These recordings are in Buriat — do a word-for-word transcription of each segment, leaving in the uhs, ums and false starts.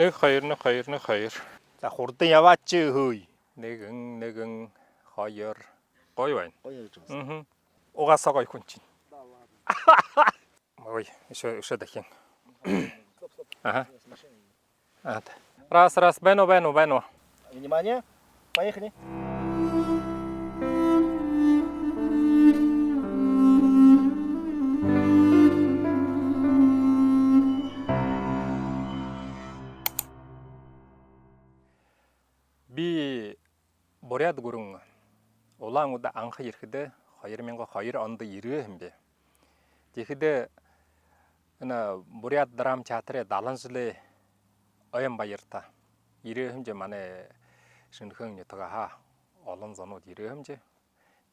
Нэгэ, хоёр, нэгэ, хоёр, нэгэ, хоёр. За, хурдан ябааш, хөөе. Нэгэн, нэгэн, хоёр. Гоё байна. Гоё яажа байна. Мгм. Угаасаа гоё хүн шни. Ой, үшөө, үшөө дахин. Аха. А, та. Раз, раз, байна, байна, байна. Внимание, поехали. Би Буряад гүрэн Улаан-Үдэ анха ерэхэдээ хоёр мянга хоёр ондо ерээ һэм би. Тиихэдэ энэ Буряад драм театрай далан жэлэй ойн баярта ерээ һэм би, манай Шэнэхээн нютагһаа олон зонууд ерээ һэм би.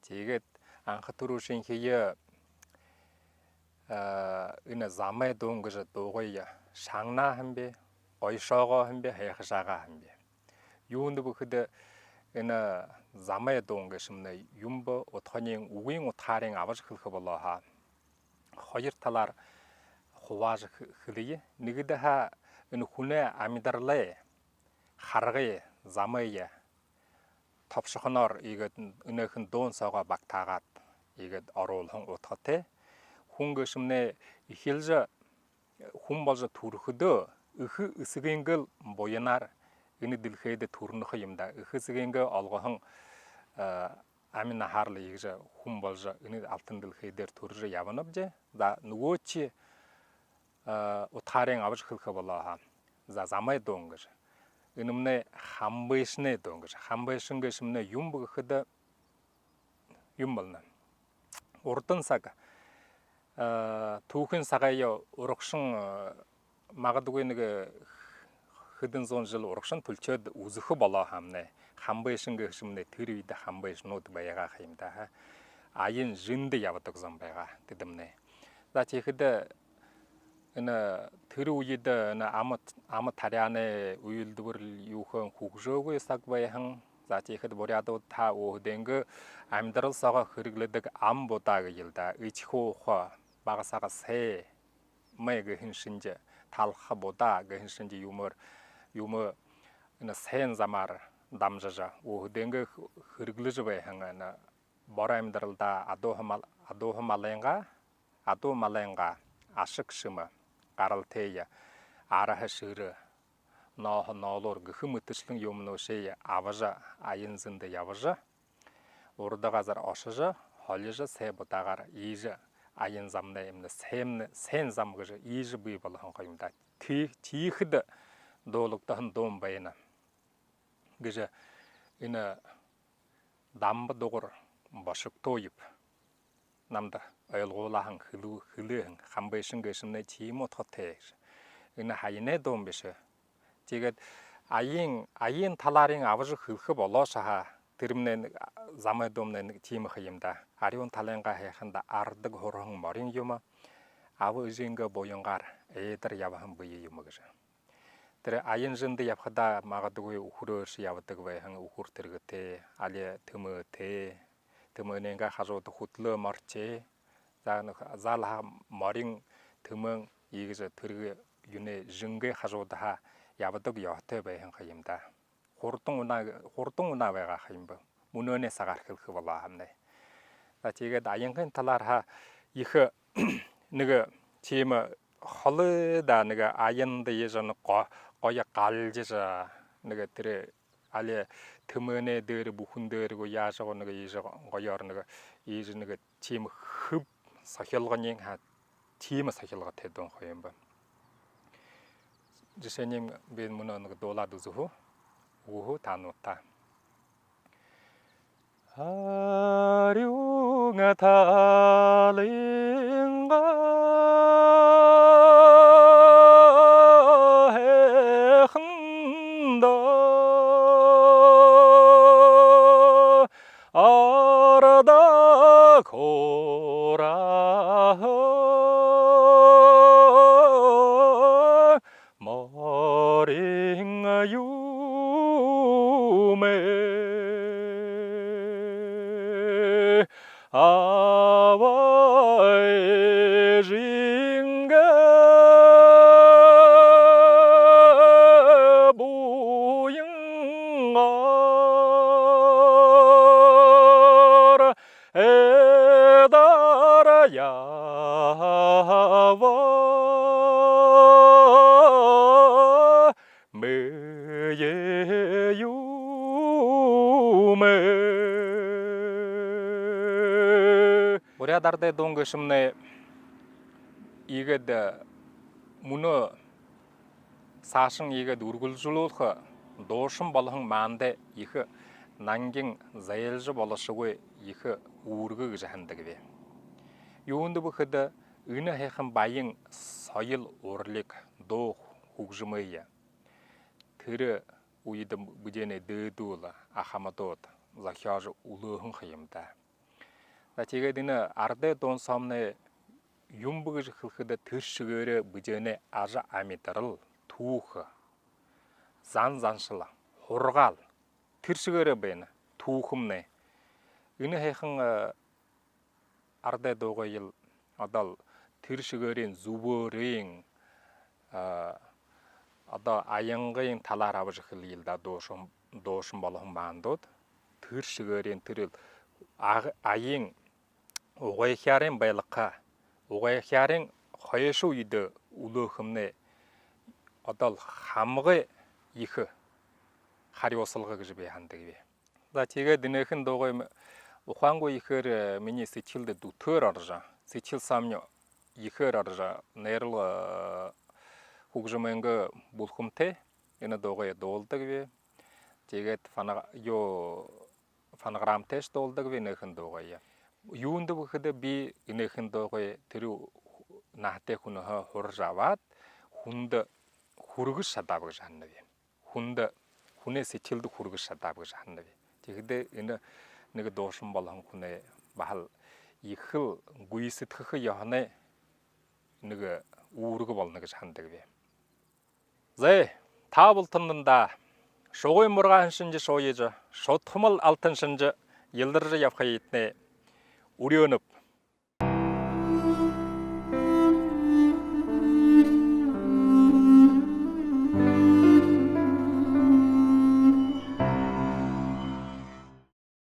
Тиигээд анха түрүүшынхиеэ, а, энэ замай дуун гэжэ дуугаа шагнаа һэм би, гоёшоогоо һэм би, һайхашаагаа һэм би. Юундэб гэхэдэ, энэ замай дуун гээшэмнай юун бэ, удхань, үгын удхаарынь абажа хэлэхэ болоо һаа, хоёр талаар хубаажа хэ-, хэлэе. Нэгэдэхи, энэ хүнэй амидаралай харгы, замые тобшохоноор иигээд энээхэн дуун соогоо багтаагаад иигээд оруулһан удхатай. Хүн гээшэмнай эхилжэ хүн боложо түрэхэдөө эхэ эсэгынгээл буянаар энэ дэлхэйдэ түрэнэ ха юм даа. Эхэ эсэгынгээ олгоһон, э, ами наһаар лэ иигэжэ хүн боложо энэ алтан дэлхэй дээрэ түрэжэ ябанаб даа. За, нүгөөшье, э, удхаарынь абажа хэлэхэ болоо һаа. За, замай дуун гэжэ. Энэмнай хамбышанай дуун гэжэ. Хамбышан гээшэмнай юун бэ гэхэдэ, юун болоно. Урдын саг, э, түүхын сагай урагшань, э, магадгүй нэгэ хэдэн зуун жэл урагшань түлхеэд үзэхэ болоо һаамнай. Хамбышан гээшэмнай, тэрэ үедэ хамбышанууд байгаа ха юм даа. Аян жэндэ ябадаг зон байгаа тэдэмнай. За, тиихэдэ энэ тэрэ үедэ энэ ама, ама таряанай үйлэдбэрил юухэн хүгжөөгүй саг байһан. За, тиихэдэ буряадууд та өөһэдынгөө амидарал соогоо хэрэглэдэг ам будаа гээл даа. Эдихэ ууха, бага сага сай май гэһэн шэнги, талха будаа гэһэн шэнги юумээр, юумэ энэ сайн замаар дамжажа, өөһэдынгөө хэ-, хэрэглэжэ байһан энэ боро амидаралдаа адууһан мал-, адууһан малайнгаа, адуу малайнгаа ашаг шэмэ, гаралтые, арһа шэрэ, нооһо ноолуур гэхэ мэтэшэлэн юумэнүүдые абажа, аян зэндэ ябажа, урда газар ошожо, холижо, сай будаагаар иигэжэ аян замнай, эмнэ сайн, сайн зам гэжэ иигэжэ бии болоһон ха юм даа. Ти-, тиихэдэ дуулагдаһан дуун байна гэжэ энэ Дамба-Дугар Бошигтуев намда ойлгуулһан, хэлэ-, хэлэһэн. Хамбышан гээшэмнай тиимэ удхатай гэжэ. Энэ һаянай дуун бэшэ. Тиигээд аян, аян талаарынь абажа хэлэхэ болоо һаа, тэрэмнай нэгэ, замай дуумнай нэгэ тиимэ ха юм даа. Арюун талынгаа һайханда ардаг һураһан морин юумэ, аба эжынгээ буянгаар эдир ябаһан бэе юумэ гэжэ. Тэрэ аян жэндэ ябахадаа магадгүй үхэрөөршье ябадаг байһан, үхэр тэргэтэй, али тэмээтэй, тэмээнэйнгээ хажууда хүтэлөө морьтой. За, нүг-, заал һаа морин, тэмээн иигэжэ тэргэ юунэй, жэнгээ хажуудахаа ябадаг ёһотой байһан ха юм даа. Хурдан унаа, хурдан унаа байгаа ха юм бэ. Мүнөөнэй сагаар хэлэхэ болоо һаамнай. За, тиигээд аянай талаарһаа ехэ нэгэ тиимэ холо даа, нэгэ аянда иигэжэ нэгэ го-, гоё галжажа, нэгэ тэрэ али тэмээнэй дээрэ, бүхэн дээрэ гү, яажа гү, нэгэ иигэжэ гоёор нэгэ, иигэжэ нэгэ тиимэ хэб сохилгониинь ха, тиимэ сохилготой дуун ха юм бэ. Жэшээнь, би мүнөө нэгэ дуулаад үзэхүү, үгэхүү таанадта. Арюун талынгаа һайханда ардаг һурааһан морин юумэ. Аба эжынгээ Буряад арадай дуун гээшэмнай иигээд мүнөө саашань иигээд үргэлжэлүүлхэ дуушан болоһон манда ехэ нангин зайлажа болошогүй ехэ үүргэ гэжэ һанадаг би. Юундэб гэхэдэ, энэ һайхан баян соёл урлиг, дуу хүгжэмые тэрэ үедэ бидэнэй дээдүүл ахамадууд зохёожо үлөөһэн ха юм даа. За, тиигээд энэ арадай дуун соомнай юун бэ гэжэ хэлэхэдэ, тэрэ шэгээрээ бидэнэй ажамидарал, түүхэ, зан заншал, һургаал, тэрэ шэгээрээ байна түүхэмнай. Энэ һайхан арадай дуугыел одоол тэрэ шэгээрынь зүбөөрынь, одоо аянгын талаар абажа хэлэел даа, дуушан, дуушан болоһон мандууд. Тэрэ шэгээрынь, тэрэ аг-, аянай угайхяарынь байлгаха, угайхяарынь хойшо үедэ үлөөхэмнай одоол хамагай ехэ харюусалга гэжэ би һанадаг би. За, тиигээд энэхэн дуугые ухаангүй ехээр минии сэдьхэлдэ дүтөөр орожо, сэдьхэл соомни ехээр орожо, найрал хүгжэмэйнгээ бүлхэмтэй энэ дуугые дуулдаг би. Тиигээд фона-, юу, фонограммтайшье дуулдаг би энэхэн дуугые. Юундэб гэхэдэ, би энэхэн дуугые тэрэ наһатай хүнһөө һуража абаад, хүндэ хүргэжэ шадааб гэжэ һананаб би. Хүндэ, хүнэй сэдьхэлдэ хүргэжэ шадааб гэжэ һананаб би. Тиихэдээ энэ нэгэ дуушан болоһон хүнэй баһал ехэл гүйсэдхэхэ ёһоной нэгэ үүргэ болоно гэжэ һанадаг би. Зай, та бултандаа шугын мургааһан шэнжэ шууяжа, шудхамал алтан шэнжэ илдаржа ябахыетнай үреэнэб.